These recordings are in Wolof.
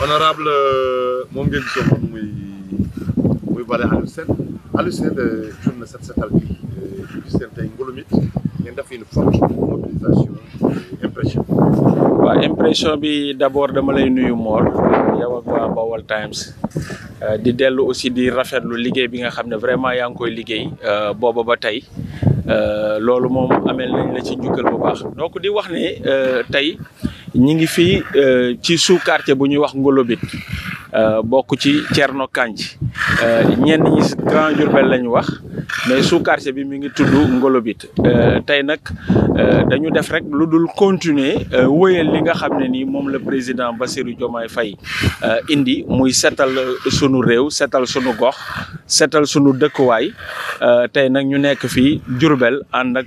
honorable moom ngeen gisoon moom muy bale Aliou Sène journée set setal bi gis seen tey Ngolomit ngeen def une forte mobilisation impression. waaw impression bi d'abord dama lay nuyu Mor yow ak waa Baol Times di dellu aussi di rafetlu liggéey bi nga xam ne vraiment yaa ngi koy liggéey booba ba tey loolu moom amel nañ la ci njukkal bu baax donc di wax ne tey ñi ngi fii ci sous-quartier bu ñuy wax Ngolobit bokk ci Thierno Kandji ñenn ñi Grand Diourbel la ñu wax mais sous-quartier bi mi ngi tudd Ngolobit tey nag dañu def rek lu dul continuer wóyal li nga xam ne nii moom la président Bassirou Diomaye Faye indi muy setal sunu réew setal sunu gox setal sunu dëkkuwaay tey nag ñu nekk fii Diourbel ànd ak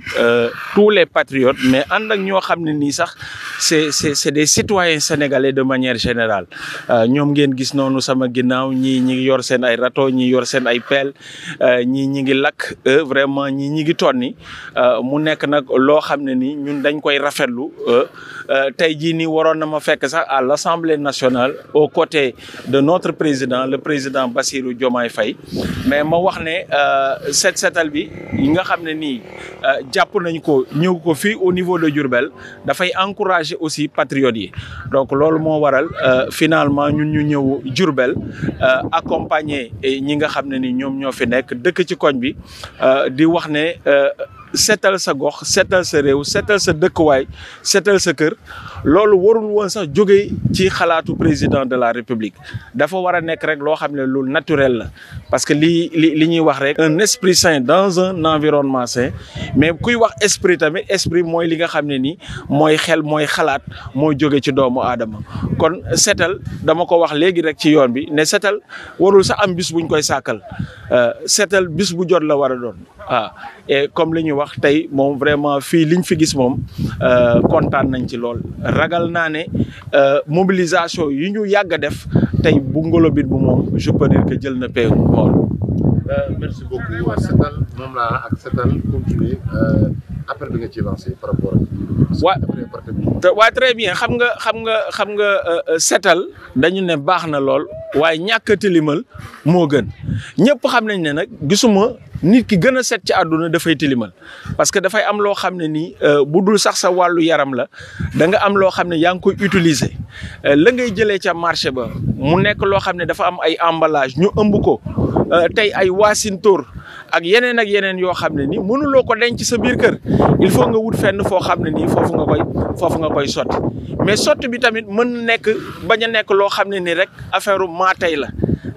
tous les patriotes mais ànd ak ñoo xam ne nii sax c'est des citoyens sénégalais de manière générale ñoom ngeen gis noonu sama ginnaaw ñii ñi ngi yor seen ay râteau ñii yor seen ay pelle ñii ñi ngi lakk vraiment ñii ñi ngi tonni mu nekk nag loo xam ne ni ñun dañ koy rafetlu tey jii nii waroon na ma fekk sax à l'Assemblée nationale aux côtés de notre président le président Bassirou Diomaye Faye mais ma wax ne set setal bi yi nga xam ne nii jàpp nañ ko ñëw ko fii au niveau de Diourbel dafay encourager aussi patriotes yi donc loolu moo waral finalement ñun ñu ñëw Diourbel accompagner ñi nga xam ne ni ñoom ñoo fi nekk dëkk ci koñ bi di wax ne setal sa gox setal sa réew setal sa dëkkuwaay setal sa kër loolu warul woon sax jóge ci xalaatu président de la république dafa war a nekk rek loo xam ne lu naturel la parce que li ñuy wax rek un esprit sain dans un environnement sain mais kuy wax esprit tamit esprit mooy li nga xam ne ni mooy xel mooy xalaat mooy jóge ci doomu aadama kon setal dama ko wax léegi rek ci yoon bi ne setal warul sax am bis buñ koy sàkkal setal bis bu jot la war a doon waaw et comme li ñuy wax tey moom vraiment fii liñ fi gis moom kontaan nañ ci lool ragal naa ne mobilisation yi ñu yàgg a def tey bu Ngolobit bu moom je peux dire que jël na paie moom. Merci beaucoup setal moom laa ak setal continuer appel bi nga ci lancé par rapport ak. waaw très bien xam nga setal dañu ne baax na lool waaye ñàkk a tilimal moo gën ñëpp xam nañ ne nag gisuma nit ki gën a set ci àdduna dafay tilimal parce que dafay am loo xam ne nii bu dul sax sa wàllu yaram la da nga am loo xam ne yaa ngi koy utiliser la ngay jëlee ca marché ba mu nekk loo xam ne dafa am ay emballage ñu ëmb ko tey ay waasintóor ak yeneen yoo xam ne nii mënuloo ko denc sa biir kër il faut nga wut fenn foo xam ne nii foofu nga koy sotti mais sotti bi tamit mën na nekk bañ a nekk loo xam ne nii rek affaire maa tey la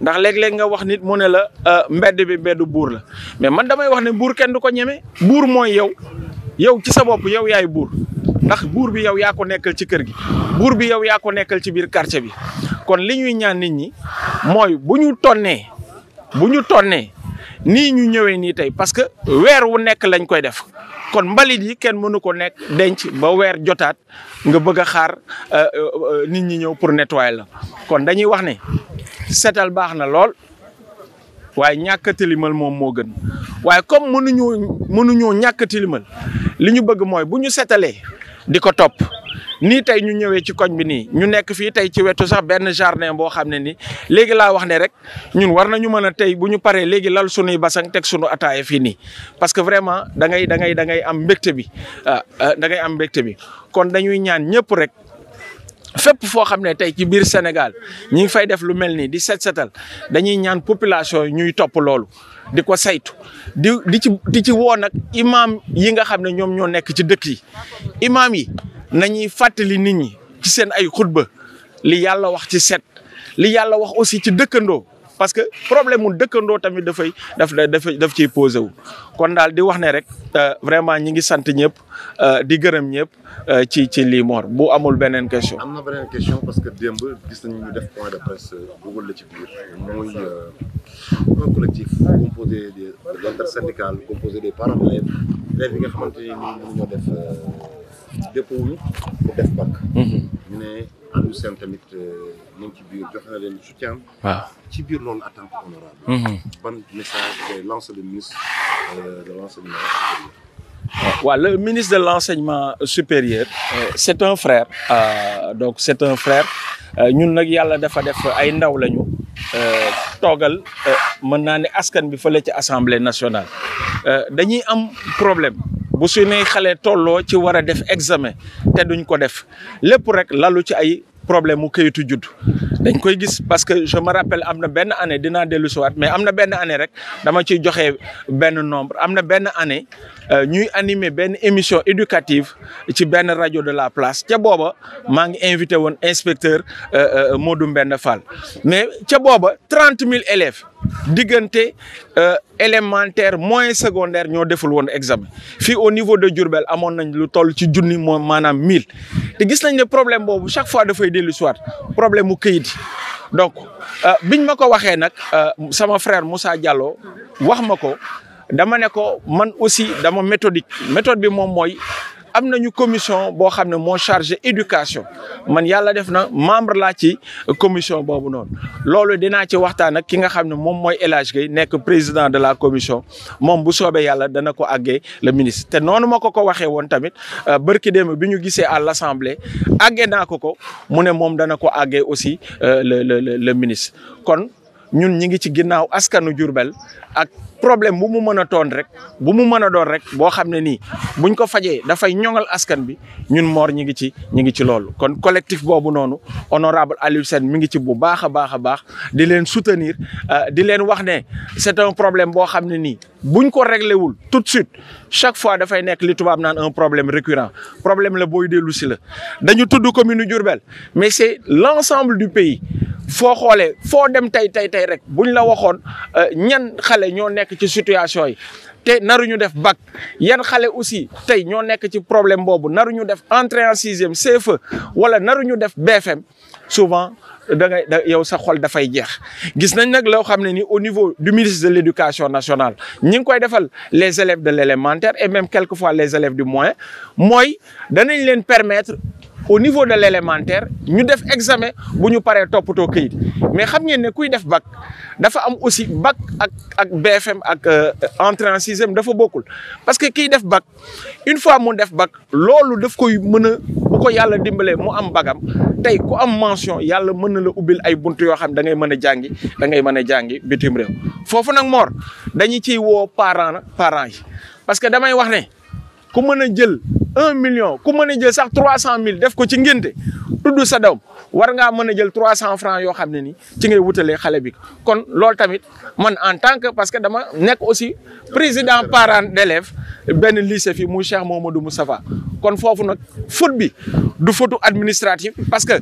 ndax léeg-léeg nga wax nit mu ne la mbedd bi mbeddu buur la mais man damay wax ne buur kenn du ko ñeme buur mooy yow ci sa bopp yow yaay buur ndax buur bi yow yaa ko nekkal ci kër gi buur bi yow yaa ko nekkal ci biir quartier bi kon li ñuy ñaan nit ñi mooy bu ñu tonnee nii ñu ñëwee nii tey parce que weer wu nekk lañ koy def kon mbalit yi kenn mënu ko nekk denc ba weer jotaat nga bëgg a xaar nit ñi ñëw pour nettoyer la kon dañuy wax ne setal baax na lool waaye ñàkk a tilimal moom moo gën waaye comme mënuñoo ñàkk a tilimal li ñu bëgg mooy bu ñu setalee di ko topp nii tey ñu ñëwee ci koñ bi nii ñu nekk fii tey ci wetu sax benn jardin boo xam ne nii léegi laa wax ne rek ñun war nañu mën a tey bu ñu paree léegi lal sunuy basang teg sunu ataaya fii nii parce que vraiment da ngay am mbégte bi da ngay am mbégte bi kon dañuy ñaan ñëpp rek fépp foo xam ne tey ci biir Sénégal ñi ngi fay def lu mel nii di setal dañuy ñaan population yi ñuy topp loolu di ko saytu di ci woo nag imam yi nga xam ne ñoom ñoo nekk ci dëkk yi imam yi nañuy fàttali nit ñi ci seen ay xutba li yàlla wax ci set li yàlla wax aussi ci dëkkandoo parce que problème mu dëkkandoo tamit daf ciy posé wu kon daal di wax ne rek vraiment ñi ngi sant ñëpp di gërëm ñëpp ci lii Mor bu amul beneen question. am na beneen question parce que démb gis nañu ñu def point de presse dugal la ci biir muy un collectif composé de l'intersyndical composé des parents d'élèves yi nga xamante ni ñoo def dépôt wuñu pour def bac. ñu ne Aliou Sène tamit ñu ngi ci biir joxe na leen soutien. waaw ci biir loolu en tant qu'honorable. ban message ngay lancer le ministre de l'enseignement supérieur. waaw le ministre de l'enseignement supérieur c'est un frère donc c'est un frère ñun nag yàlla dafa def ay ndaw lañu toogal mën naa ne askan bi fële ci assemblée nationale dañuy am problème bu su ne xale tolloo ci war a def examen te duñ ko def lépp rek lalu ci ay problème mu këyitu judd dañ koy gis parce que je me rappelle am na benn année dinaa dellu si waat mais am na benn année rek dama ciy joxe benn nombre am na benn année ñuy animer benn émission éducative ci benn rajo de la place ca booba maa ngi invité woon inspecteur Modou Mbend Fall mais ca booba 30 000 élèves diggante élémentaire moyen secondaire ñoo deful woon examen fii au niveau de Diourbel amoon nañ lu toll ci junni moom maanaam 1000 te gis nañ ne problème boobu chaque fois dafay dellu si waat problème mu këyit donc biñ ma ko waxee nag sama frère Moussa Diallo wax ma ko dama ne ko man aussi dama méthodique méthode bi moom mooy am nañu commission boo xam ne moo chargé éducation man yàlla def na membre laa ci commission boobu noonu loolu dinaa ci waxtaan ak ki nga xam ne moom mooy El Hadj Gueye nekk président de la commission moom bu soobee yàlla dana ko àggee le ministre te noonu ma ko waxee woon tamit bërki démb bi ñu gisee à l'assemblée àggee naa ko mu ne moom dana ko àggee aussi le ministre kon ñun ñi ngi ci ginnaaw askanu Diourbel ak problème bu mu mën a doon rek boo xam ne nii buñ ko fajee dafay ñoŋal askan bi ñun Mor ñi ngi ci loolu kon collectif boobu noonu honorable Aliou Sène mi ngi ci bu baax a baax di leen soutenir di leen wax ne c'est un problème boo xam ne nii buñ ko réglé wul tout de suite chaque fois dafay nekk li tubaab naan un problème récurrent problème la booy dellu si la dañu tudd commune Diourbel mais c'est l'ensemble du pays foo xoolee foo dem tey rek buñ la waxoon ñan xale ñoo nekk ci situation yi te naruñu def bac yan xale aussi tey ñoo nekk ci problème boobu naruñu def entrée en sixième CFEE wala naruñu def BFM souvent yow sa xol dafay jeex gis nañ nag loo xam ne ni au niveau du ministre de l'éducation nationale ñi ngi koy defal les élèves de l'élémentaire et même quelquefois les élèves du moyen mooy danañ leen permettre au niveau de l'élémentaire ñu def examen bu ñu paree toppatoo këyit mais xam ngeen ne kuy def bac dafa am aussi bac ak BFM ak entrée en sixième dafa bokkul parce que kiy def bac une fois mu def bac loolu daf koy mën a bu ko yàlla dimbalee mu am bagam tey ku am mention yàlla mën na la ubbil ay buntu yoo xam da ngay mën a jàngi bitim réew foofu nag Mor dañu ciy woo parents yi parce que damay wax ne ku mën a jël 1 million ku mën a jël sax 300 000 def ko ci ngénte tudd sa doom war ngaa mën a jël 300 francs yoo xam ne ni ci ngay wutalee xale bi kon loolu tamit man en tant que parce que dama nekk aussi président parent d'élèves benn lycée fii muy Cheikh Mamadou Moustapha kon foofu nag faute bi du faute administrative parce que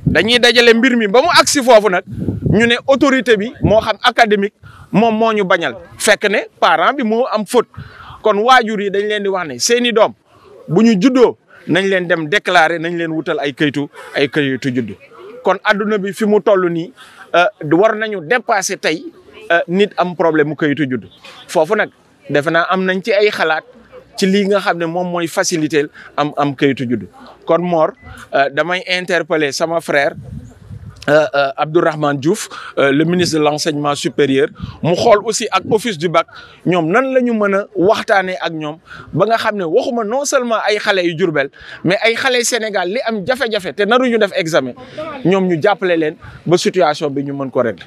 dañuy dajale mbir mi ba mu agsi foofu nag ñu ne autorité bi moo xam académique moom moo ñu bañal fekk ne parent bi moo am faute kon waajur yi dañ leen di wax ne seeni doom bu ñu juddoo nañ leen dem déclarer nañ leen wutal ay kayitu juddu kon adduna bi fi mu toll nii war nañu dépasser tey nit am problème mu kayitu juddu foofu nag defe naa am nañ ci ay xalaat ci lii nga xam ne moom mooy faciliter am kayitu juddu kon Mor damay interpeller sama frère Abdourahmane Diouf le ministre de l'enseignement supérieur mu xool aussi ak office du bac ñoom nan la ñu mën a waxtaanee ak ñoom ba nga xam ne waxuma non seulement ay xale yu Diourbel mais ay xale Sénégal li am jafe-jafe te naruñu def examen ñoom ñu jàppale leen ba situation bi ñu mën ko régler